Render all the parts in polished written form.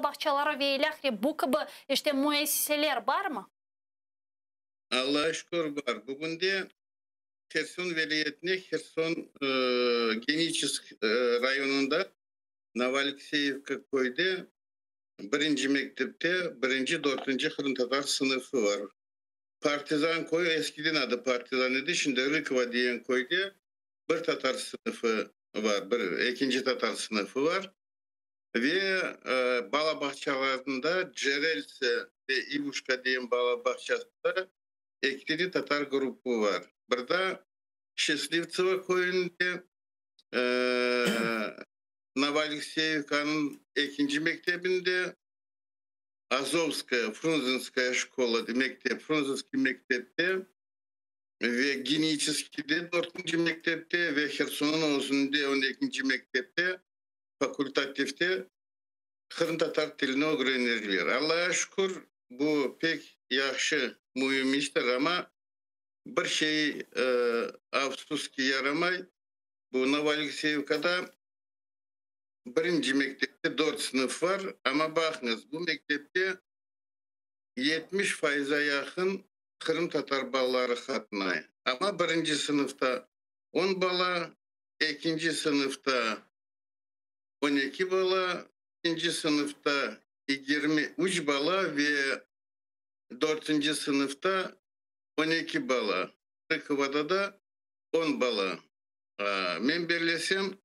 Bağçaları ve ilâhre bu kibi, işte, müessiseler barmı? Allağa şükür, bar. Bugünde Herson vilâyetinde, Herson Geniçesk rayonında Novoalekseyevka köyde birinci mektepte birinci, dörtünci qırımtatar sınıfı bar. Partizan köyü, eskiden adı Partizan edi, şimdi Rıkovo degen köyde bir tatar sınıfı bar, bir, ekinci tatar sınıfı bar. Ve bala bağçalarında Cerelse ve İvuşka degen bala bağçasında ekili tatar gruppu bar. Bir da Şçeslivtsevo köyünde Novoalekseyevkanıñ ekinci mektebinde Azovskaya, Frunzenskaya şkola, mektep, Frunzenskiy mektepte ve Geniçeskiyde dörtünci mektepte ve Hersonnıñ özünde 12-nci mektepte fakultativte qırımtatar tilini ögrenirler. Allağa şükür, bu pek yahşı, müim iştir, amma bir şey, afsus ki, yaramay. Bu Novoalekseyevkada birinci mektepte dört sınıf bar, amma baqıñız, bu mektepte 70 fayıza yaqın qırımtatar balaları qatnay. Amma birinci sınıfta 10 bala, ekinci sınıfta 12 bala, üçünci sınıfta 23 bala ve dörtünci sınıfta 12 bala. Rıkovada da 10 bala. Men bellesem,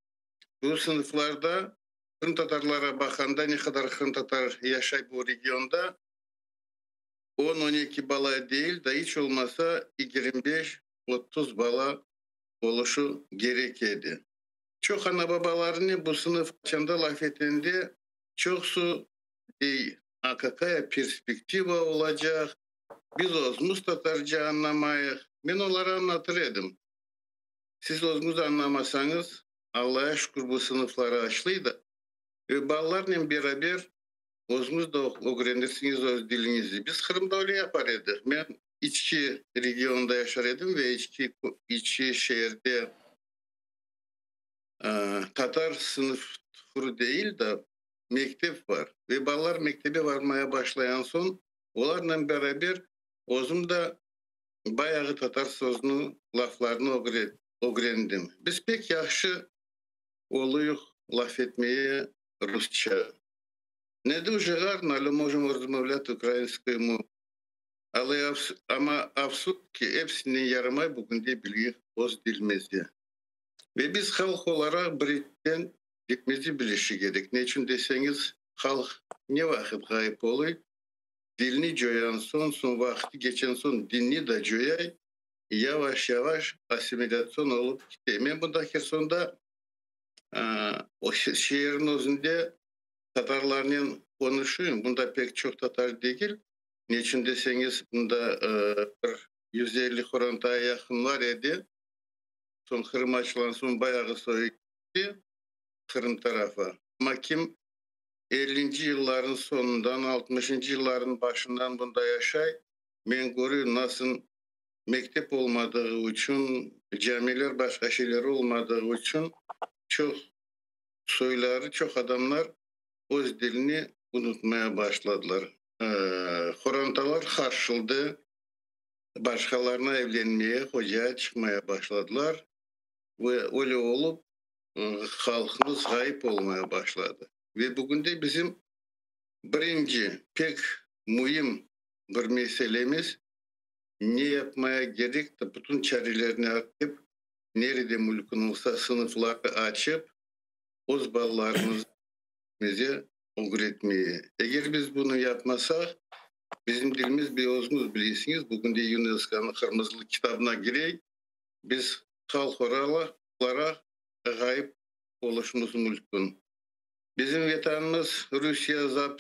bu sınıflarda qırımtatarlara baqanda, ne qadar qırımtatar yaşay bu regionda, 10-12 bala değil da, iç olmasa 25-30 bala oluşu kerek edi. Çoq ana-babalarını bu sınıf açanda laf etkende çoqusı dey: "A какая perspektiva olacaq, biz özümiz tatarca añlamayıq." Men olarğa añlatır edim: siz özüñiz añlamasañız, Allağa şükür, bu sınıfları açlıydı ve balalarnen beraber özüñiz de ögrenirsiñiz öz diliñizni. Biz Qırımda öyle yapar edik. Men içki regionda yaşar edim ve içki şeerde tatar sınıfı değil de mektep bar. Ve balalar mektebe barmaya başlayan soñ olarnen beraber özüm de bayağı tatar sözüni, laflarını ögrendim. Biz pek yahşı oluyıq laf etmeye rusça. Не дуже гарно, але можемо розмовляти українською мовою. Але ama afsus ki, hepsine yaramay bugünde bilgi öz dilimizde. Ve biz halq olaraq birden dilimizni bilişi kerek. Ne içün deseñiz, halq ne vaqıt ğayıp oluy? Dilini coyan soñ, soñ vaqtı geçen soñ dinni de coyay, yavaş yavaş assimilâtsion olıp kete. Men bunda Hersonda o şeerniñ özünde tatarlarnen qonuşayım. Bunda pek çoq tatar degil. Ne içün deseñiz, bunda bir 150 qorantaya yaqın bar edi. Soñ Qırım açılğan soñ bayağı soyu gitti Qırım tarafa. Amma kim 50-nci yılların soñundan, 60-ıncı yılların başından bunda yaşay, men körüyüm, nasıl mektep olmadığı içün, camiler, başqa şeyler olmadığı içün çoq soyları, çoq adamlar öz dilini unutmaya başladılar. Qorantalar qarışıldı, başqalarına evlenmeye, qocağa çıqmaya başladılar ve öyle olıp halqımız ğayıp olmaya başladı. Ve bugün de bizim birinci pek müim bir meselemiz ne yapmaya kerek de bütün çarelerini atıp, nerede mümkün olsa sınıfları açıp, öz balalarımızı ögretmeye. Eger biz bunı yapmasaq, bizim dilimiz, bir özüñiz bilesiñiz, bugün de YUNESKOnıñ qırmızı kitabına kirey, biz halq olaraq ğayıp oluşumız mümkün. Bizim vetanımız Rusiye zapt